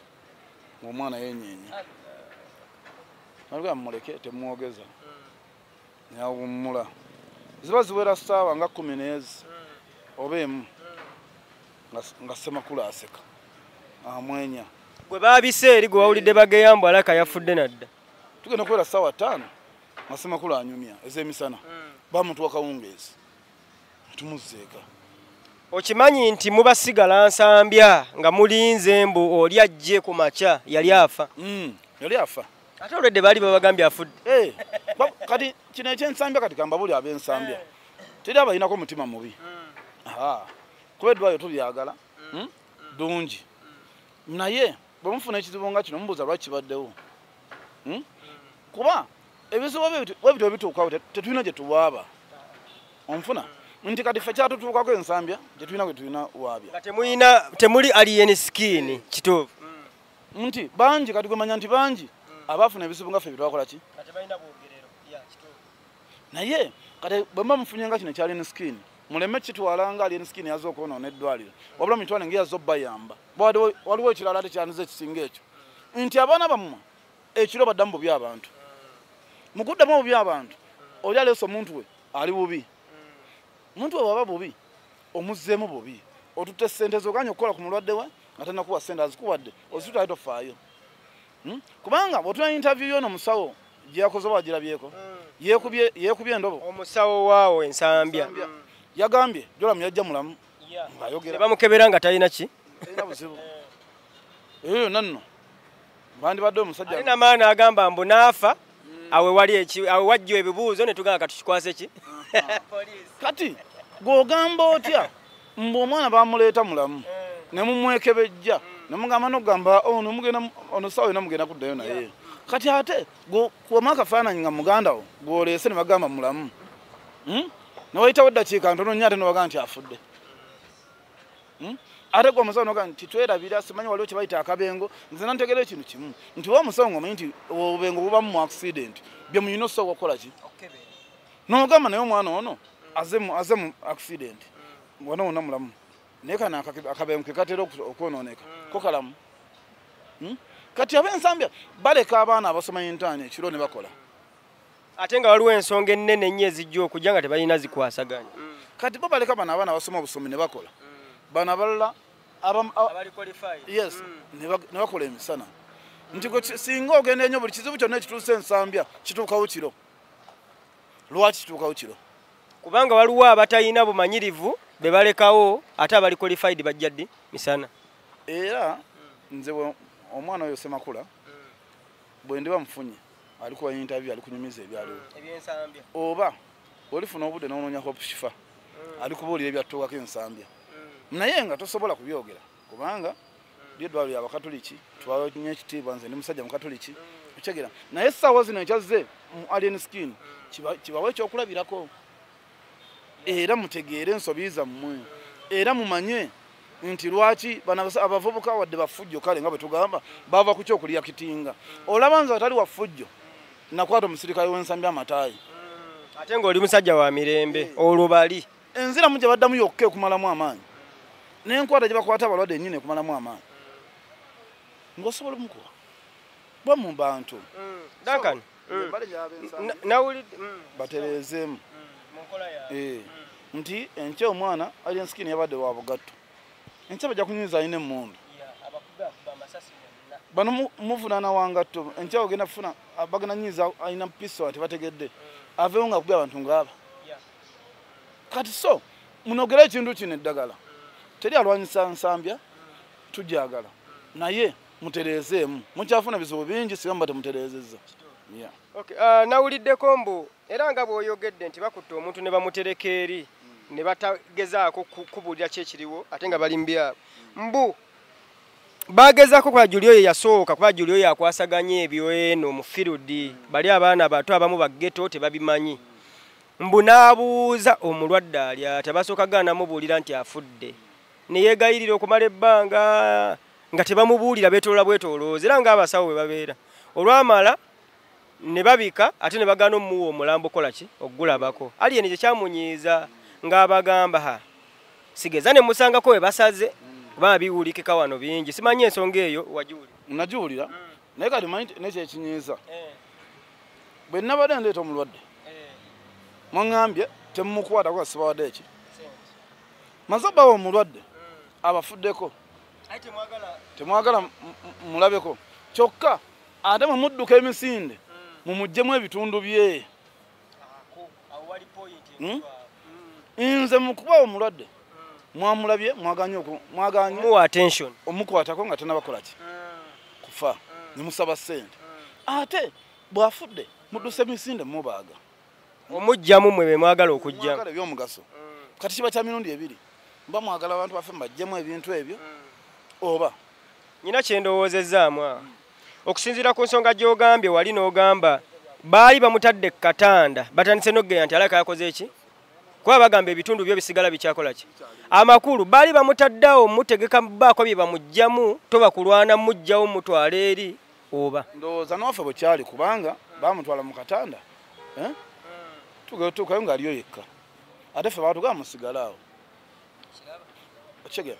ng'omwana yeenyeenya. Nalugamba muleke temwogeza. N'awummula. Ziba ziwera ssaawa nga 10 n'ezi oba emu nga Ssemakula aseka amwenya. Gwe baabise eri gwe wawulidde bageyambu alaka yafudde nadda. Tugenda okuwera ssaawa 5 nga Ssemakula anyumya ez'emisana. Bamutuwa kawungeezi tumuzzeeka. Okimanyi nti mubasigala Nsambya nga mulinze mbu oli ajje ku makya yali afa. Yali afa. Ate olwedde baali babagambye afudde. Kati kino eky'Ensambya kati kamba buli ab'Ensambya teri abalinako mutima mubi. Kuba eddwaliro tulyagala ddungi naye bwe mufuna ekizibu nga kino mubuuza lwaki kibaddewo. Kuba ebizibu bwe bityo bituukawo tetulina gye tuwaaba. Onfuna nti kati ffe kyatutuukako Ensambya gye tulina gwe tulina waabya. Nga temulina temuli alien skin kituufu. Nti bangi kati gwemanya nti bangi abaafuna ebizibu nga ffe bye twakola ki? Nga tebalina bwogerero. Kituufu. Naye kati bwe muba mufunye nga kino ekya alien skin muleme kitwala nga alien skin yazze okwonoona eddwaliro wabula mutwale nga yazze obbayamba. Waliwo ekirala ate kyanize ekisinga ekyo nti abaana bammwe ekiro baddamu bubi abantu. Mu kuddamu obubi abantu oli aleese omuntu we ali bubi. Omuntu we bw'aba bubi omuzzeemu bubi otutte ssente z'oganye okukola ku mulwadde we nga tannakuwa ssente azikuwadde ozitutte ate tofaayo. Kubanga bw'otuna interview y'ono omusawo gye yakoze oba wagirabyeko yeekubye endobo. Omusawo waawo Ensambya yagambye Joram yajja mulamu ng'ayogera. Bamukebera nga talina ki? Talina buzibu. Eyo yonna nno bandibadde omusajja. Alina maana agamba mbu n'afa awe wali awe wajja ebibuuzo ne tugamba kati tukikwase ki? Kati gw'ogamba otya mbu omwana bamuleeta mulamu ne mumwekebejja ne mugamba n'okugamba ono mugenda ono ssaawa yonna mugenda kuddayo naye. Kati ate kuwamu akafaananyi nga muganda wo gw'oleese ne bagamba mulamu. Ne wayitawo eddakiika ntono nnyo ate ne bagamba nti afudde. Ate gwe omusawo n'ogamba nti twerabira simanyi waliwo kye bayita akabengo. Nze nantegeera ekintu kimu nti oba omusawo ng'omanyi nti obubengo bubamu mu accident bye muyina osooka okukola ki? N'ogamba naye omwana ono aze mu accident wano wonna mulamu naye kano akabengo ke katera okwonooneka ko kalamu. Kati ab'Ensambya baleka abaana abasoma intaani ekiro ne bakola. Ate nga waliwo ensonga ennene ennyo ezijja okujja nga tebalina zikwasaganya. Kati bo baleka bano abaana abasoma obusomi ne bakola. Bano abalala yes ne bakola emisana. Nti gwe singa ogenda ennyo buli kizibu kyonna ekituuse Ensambya kituukawo kiro. Lwaki kituukawo kiro? Kubanga waliwo abatalina bumanyirivu be balekawo ate abali qualified bajja ddi misana. Era nze omwana oyo Ssemakula bwe ndiba mufunye ali kuwa interview ali kunyumiza ebyaliwo oba olifuna obudde n'onoonya Hope Shifa ali kubuulira ebyatuukako Ensambya naye nga tosobola kubyogera kubanga lyeddwaliro lya Bakatuliki tubawa nnyo ekitiibwa nze ndi musajja Mukatuliki okyegera naye essaawa zino ekyazze mu alien skin kibawe ekyokulabirako era mutegeere ensobi zammwe era mumanye nti lwaki bano abavubuka wadde bafujjo kale nga bwe tugamba bava ku kyokulya kitinga. Olaba nze atali wafujjo nakwata omusirikale w'Ensambya amataayi. Ate ng'oli musajja wa mirembe olwo bali enziramu gye baddamu yokka ekumalamu amaanyi n'enkwata gye bakwata abalwadde ennyini ekumalamu amaanyi ng'osobola omukuba bwa mu bantu. Duncan batereezeemu nti enkya omwana alien skin yabadde wa bugatto enkya bajja kunyumiza alina emmundu. Bano muvunaana wa ngatto enkya ogenda kufuna bagenda nyiza alina piso ati bategedde aveewo nga akubye abantu ng'aba. Kati so munogere ekintu kino eddagala teri alwanyisa Nsambya tujagala naye mutereezeemu mukyafuna bizibu bingi singa muba temutereezezza. Okay, nawuliddeko mbu era nga bw'oyogedde nti bakutte omuntu ne bamutereka eri ne batagezaako kubuulira ki ekiriwo ate nga bali mu byabwe. Mbu bagezaako kuba Julio ye yasooka kuba Julio yakwasaganya ebyo eno mu field bali abaana bato abamu ba ghetto tebabimanyi. Mbu n'abuuza omulwadde ali ati abasooka gaana mubuulira nti afudde ne yeegayirira okumala ebbanga Nga tebamubuulira, beetoloola bwetoloozi era ng'abasawo bwe babeera. Olwamala ne babika ate ne bagaana omuwa omulambo kola ki ogulabako. Alien kye kyamunyiiza ng'abagamba ha sigeza ne musangako we basaze kuba biwulikika wano bingi. Simanyi ensonga eyo wagiwulira? Nagiwulira, naye kati manyi nekyekinyiiza, bwe nabadde ndeeta omulwadde mwaŋŋambye temumukwatako nga sibawadde eki maze bawa omulwadde abafuddeko, temwagala mulabeko, kyokka ate mwe mudduka emisinde mumuggyemu ebitundu bye. Nze mukuba omulwadde mwamulabye, mwaganye muwa attention omukwatako nga tannabakola ki kufa, ne musaba ssente, ate bw'afudde mudduse emisinde mubaaga omugyamu mwe be mwagala okugyamu ebyomugaso. Kati kiba kya mirundi ebiri, mba mwagala abantu baffe mbaggyemu ebintu ebyo oba nyina kyendowoozezaamu awo. Okusinziira ku nsonga gy'ogambye wali n'ogamba baali bamutadde ku katanda, batandise n'okugenda nti alaka yakoze eki, kuba bagamba ebitundu byo bisigala bikyakola ki. Amakulu baali bamutadde awo mutegeka baako bye bamuggyamu, toba kulwana muggyawo mutwala eri oba. Ndowooza nowaffe bwe kyali, kubanga bamutwala mu katanda tutuukayo ng'aliyo yekka, ate ffe baatugamba musigale awo.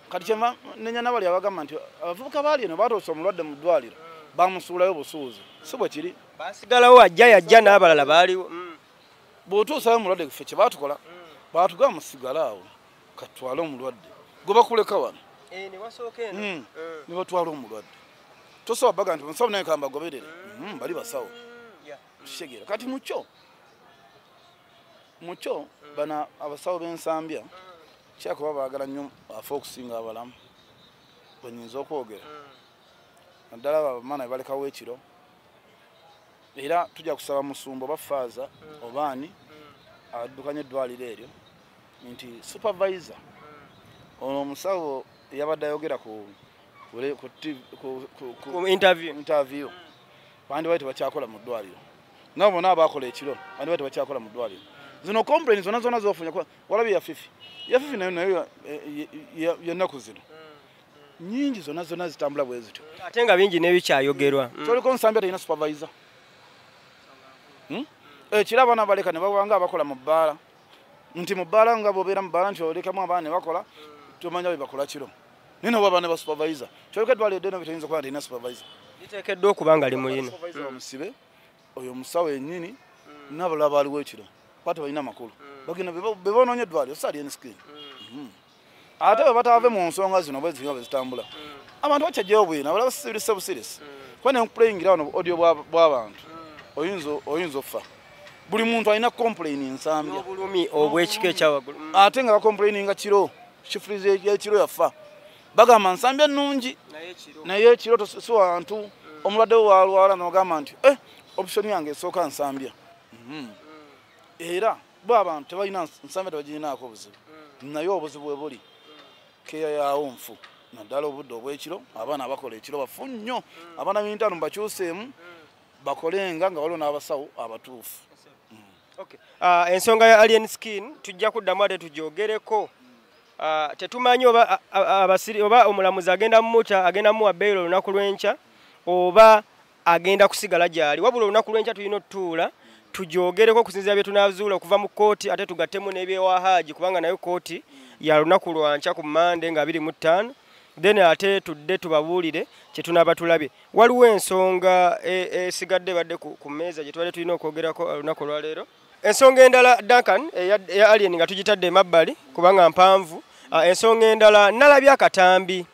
Kati kyenva nenya nabali abagamba nti abavubuka baali eno batuusa omulwadde mu ddwaliro bamusuulayo busuuzi, si bwe kiri. Basigalawo ajja yajja n'abalala baaliwo. Bw'otuusayo omulwadde ffe kye baatukola baatugamba musigale awo katwale omulwadde gwe bakuleka wano ne batwala omulwadde. Tosobola baga nti musawo naye kambagoberere, bali basawo. Kitegeera. Kati mukyo bana abasawo b'Ensambya kyakuba baagala nnyo afe okusinga abalamu bwenyinza okwogera, naddala abaana bebalekawo ekiro. Era tujja kusaba musumba oba faaza oba ani addukanya eddwaliro eryo nti supervisor ono omusawo yabadde ayogera ku interview bandi bali tebakyakola mu ddwaliro, nabo bonna abakola ekiro bandi bali tebakyakola mu ddwaliro. Zino complaints zonna zonna zofunye walabye yafifi nayo yennaku zino nyingi zonna zonna zitambula bwe zityo, ate nga bingi n'ebikyayogerwa. Kyoliko Nsambya terina supervisor. Ekiro abaana baleka ne babanga abakola mu bbaala, nti mu bbaala nga bw'obeera mu bbaala nti olekamu abaana ne bakola, tomanya bye bakola kiro, naye nabo abaana ba supervisor. Kyoliko eddwaliro eddene bitayinza kuba terina supervisor, liteekeddwa okuba nga limulina supervisor omusibe oyo omusawo yennyini n'abalala baaliwo ekiro kuba tebalina makulu, bagenda be bonoonye eddwaliro si Alien Skin. Ate bwe bataave mu nsonga zino bwe zirina bwe zitambula, abantu bakyajjayo bwino, abalala basirise busirisi, kuba ne nkupulayingira wano audio bw'abantu oyinza okufa. Buli muntu alina complain Nsambya obulumi obw'ekika ekyawaggulu, ate nga bacomplaininga kiro, kifurize ekiro yafa. Bagamba Nsambya nnungi naye ekiro si wantu omulwadde we walwala n'ogamba nti option yange esooka Nsambya. Era bo abantu tebalina Nsambya tebagirinaako obuzibu, naye obuzibu bwe buli keya yaawo nfu, naddala obudde obw'ekiro. Abaana abakola ekiro bafu nnyo, abaana b'intaano bakyuseemu bakolenga nga waliwo n'abasawo abatuufu. Ensonga ya Alien Skin tujja kuddamu ate tugyogereko. Tetumanyi oba oba omulamuzi agenda mmuta, agenda muwa bail olunaku lw'enkya oba agenda kusigala gy'ali. Wabula olunaku lw'enkya tulina otutuula tugyogereko okusinziira bye tunaazuula okuva mu kkooti, ate tugattemu n'ebyewa Haaji, kubanga nayo kkooti ya lunaku lwankya ku Mmande nga 25, then ate tudde tubabuulire kye tunaaba tulabye. Waliwo ensonga esigadde ebadde ku mmeeza gye tubadde tulina okwogerako olunaku olwaleero. Ensonga endala Duncan eya Alien nga tugitadde emabbali kubanga mpanvu. Ensonga endala, nalabye akatambi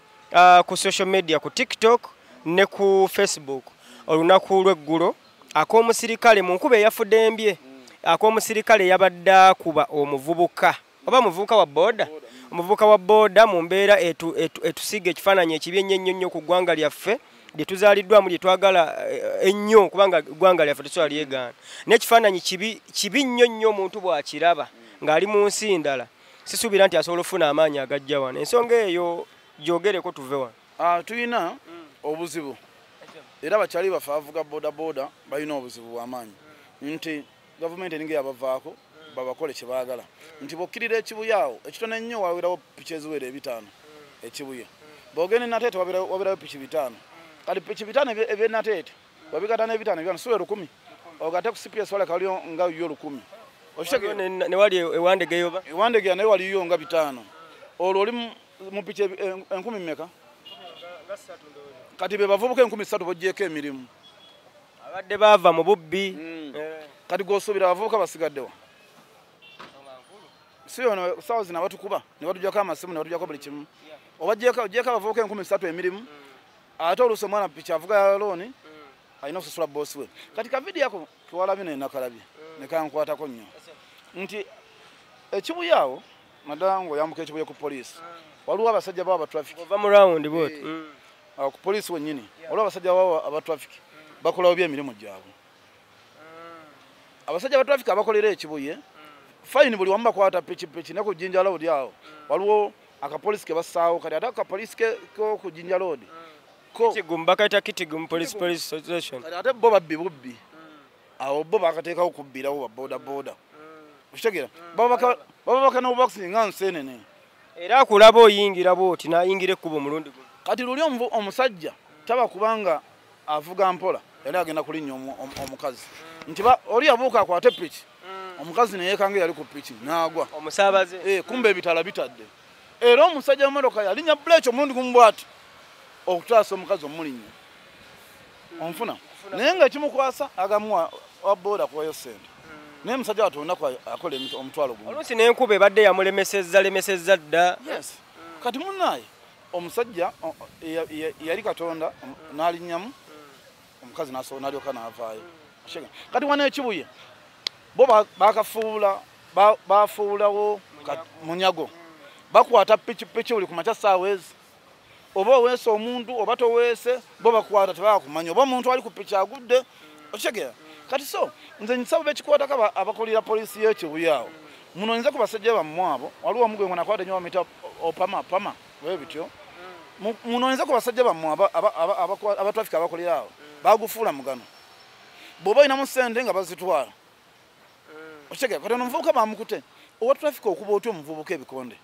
ku social media, ku TikTok ne ku Facebook olunaku lw'eggulo, ak'omusirikale mu nkuba eyafudde embye, ak'omusirikale yabadde akuba omuvubuka oba muvubuka wa boda, omuvubuka wa boda mu mbeera etusiga ekifaananyi ekibi ennyo ennyo nnyo ku ggwanga lyaffe lye tuzaaliddwamu, lye twagala ennyo, kubanga eggwanga lyaffe tetusobola lyegaana. N'ekifaananyi kibi nnyo nnyo omuntu bw'akiraba ng'ali mu nsi ndala, sisuubira nti asobola okufuna amaanyi agajja wano. Ensonga eyo gyogereko tuve wano. Tulina obuzibu era abakyali baffe abavuga boda boda balina obuzibu bw'amaanyi nti gavumenti eringa yabavaako babakole kye baagala, nti bw'okkirira ekibuye awo ekitono ennyo wawerawo piki eziwera 5 ekibuye, Bw'ogenda e Nateete wabeerayo piki 5. Kati piki 5 eby'e Nateete wabigata n'ebitaano byano siwe 1000. Ogatte ku CPS wala kaliyo nga yo 1000. Okitegeera? Ne wali ewandegeyo ba? Ewandegeya naye waliyo nga 5. Olwo oli mu piki 1000 mmeka? Kati be bavubuka 3000 b'oggyeeko emirimu. Abadde baava mu bubbi. Kati gw'osuubira abavubuka basigaddewa? Si ono ssaawa zino abatukuba ne batuggyako amasimu ne batuggyako buli kimu. Oba oggyeko abavubuka 3000 emirimu, ate oluusi omwana piki avuga ya looni, alina okusasula bboosi we. Kati ka vidiyo ako kewalabye ne nakalabye ne kankwatako nnyo. Nti ekibuye awo naddala ng'oyambuka ekibuye ku poliisi, waliwo abasajja baabo aba traffic. Ova mu round bw'oti. Awo ku poliisi wennyini waliwo abasajja baabo aba traffic bakolawo by'emirimu gyabwe. Abasajja ba traffic abakolera ekibuye fine buli wamu bakwata pikipiki ne ku Jinja Road awo waliwo akapoliisi ke bassaawo. Kati ate akapoliisi ko ku Jinja Road Kitgum bakayita Kitgum police station. Kati ate bo babbi bubbi. Awo bo bakateekawo kubbirawo ba boda boda. Okitegeera? Baba baka n'obuboxing nga nseenene. Era akulaba oyingira bw'oti n'ayingira ekkubo omulundi gumu. Kati luli omusajja taba kubanga avuga mpola yali agenda kulinnya omukazi. Nti oli yabuuka akwate piki. Omukazi ne yeekanga yali ku piki n'agwa. Omusaabaze. Kumbe ebitala bitadde. Era omusajja w'emmotoka yalinnya buleeki omulundi gumu bw'ati okutaasa omukazi omulinnya. Onfuna? Naye nga ekimukwasa agamuwa wa boda kuwayo ssente. Naye omusajja wattu olunaku akola omutwalo gumu. Oluusi n'enkuba ebadde yamulemesezza dda. Yes. Kati munnaaye omusajja yali Katonda n'alinnyamu omukazi n'alyoka n'avaayo. Kati wano ekibuye bo bakafuula bafuulawo munyago. Bakwata pikipiki buli ku makya ssaawa ezi. Oba oweese omuntu oba toweese bo bakwata tebakumanya oba omuntu ali ku piki agudde. Okitegeera? Kati so nze nsaba bekikwatako abakolera poliisi y'ekibuye awo munoonyeze ku basajja bammwe abo. Waliwo omugwe gwe nakwata ennyo bamuyita Opama Pama bwe bityo. Munoonyeze ku basajja bammwe aba traffic abakolera awo bagufuula mugano. Bw'oba olinamu ssente nga bazitwala. Okitegeera? Kati ono omuvubuka bamukute owa traffic okuba otya omuvubuka ebikonde?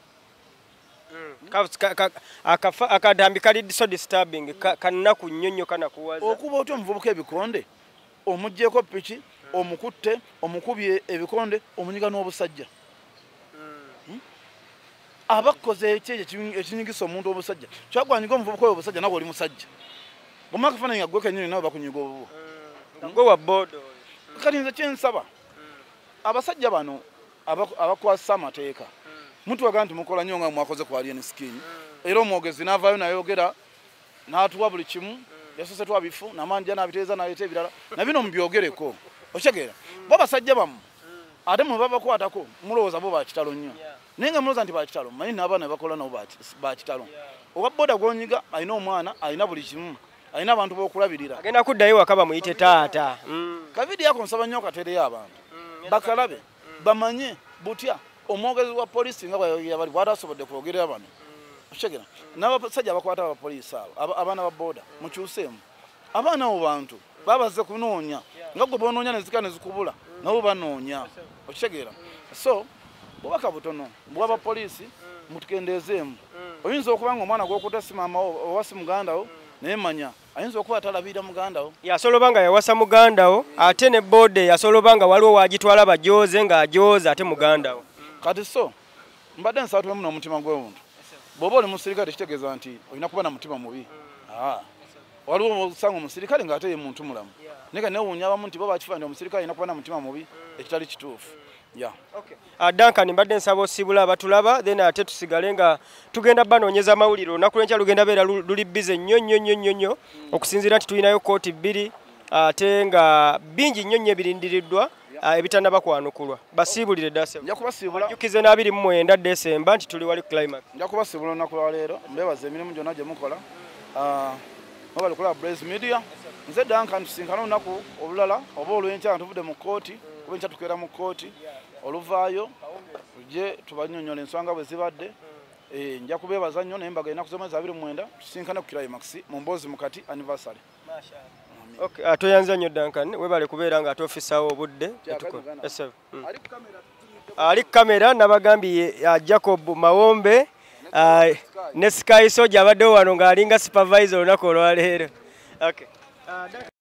Akadambi kali so disturbing kannaku nnyo nnyo kanakuwaza. Okuba otya omuvubuka ebikonde omuggyeko piki omukutte omukubye ebikonde omunyiga n'obusajja. Abakoze ekyo ekinyigisa omuntu obusajja kyagwanyiga omuvubuka oyo obusajja nawe oli musajja. Bw'omala akafaananyi nga ggwe kennyini nawe bakunyiga obubo. Gwe wa boda oyo. Kati nze kyensaba abasajja bano abakwasa amateeka mutuwaga nti mukola nnyo nga mwakoze ku Alien Skin. Era omwogezi n'avaayo n'ayogera n'atuwa buli kimu. Yasoose twabifu n'amanja n'abiteeza n'aleeta ebirala na bino mubyogereko. Okitegeera? Bo basajja bammwe ate mwe babakwatako mulowooza bo bakitalo nnyo. Naye nga mulowooza nti bakitalo, mmanyi n'abaana bakola nabo bakitalo. Owa boda gw'onyiga alina omwana, alina buli kimu, alina abantu b'okulabirira. Agenda kuddayo waka bamuyite taata. Kavidiyo ako nsaba nnyo okateereyo abantu bakalabe bamanye butya omwogezi wa poliisi nga bw'ayogera bw'atasobodde kwogerera bano. Okitegeera? N'abasajja abakwata abapoliisi abo abaana ba boda mukyuseemu. Abaana abo bantu babazze kunoonya nga gwe bonoonya ne zika ne zikubula nabo banoonya. Okitegeera? So bubaka butono bw'aba poliisi mutukendeezeemu. Oyinza okuba nga omwana gw'okutte si maama wo oba si muganda wo, naye manya ayinza okuba atalabirira muganda wo. Yasobola oba nga yawasa muganda wo ate ne boda yasobola oba nga waliwo wagitwala bajooze ng'ajooza ate muganda wo. Kati so mbadde nsaba tubemu n'omutima gw'obuntu. Bw'oba oli musirikale tekitegeeza nti olina kuba na mutima mubi. Waliwo osanga omusirikale ng'ate ye muntu mulamu. Naye nga neewuunya abamu nti bo bakifaananyi omusirikale alina kuba na mutima mubi ekitali kituufu. Yeah. Okay. Duncan mbadde nsaba osibula abatulaba then ate tusigale nga tugenda banoonyeza amawulire. Olunaku lw'enkya lugenda beera luli busy nnyo nnyo nnyo nnyo nnyo okusinziira nti tulinayo kkooti 2 ate nga bingi nnyo nnyo ebirindiriddwa ebitannaba kwanukulwa. Basiibulire ddala. Nja kubasiibula. Jjukize n'29 Desemba nti tuli wali climax. Nja kubasiibula olunaku lwa leero mbeebaza emirimu gyonna gye mukola. Mwebale kulaba Blaze Media. Nze Duncan tusinkane olunaku olulala oba olw'enkya nga tuvudde mu kkooti kuba enkya tukeera mu kkooti oluvaayo tujje tubannyonnyola ensonga bwe zibadde. Nja kubeebaza nnyo naye mbaga ennaku z'omwezi 29 tusinkane ku climax mu mboozi mukati anniversary. Okay, toyanza nnyo Duncan, webale kubeera nga ate ofisaawo obudde. Ali ku kamera nabagambye Jacob Mawombe. Ne Sky Soja abaddewo wano ng'alinga supervisor olunaku olwaleero. Okay.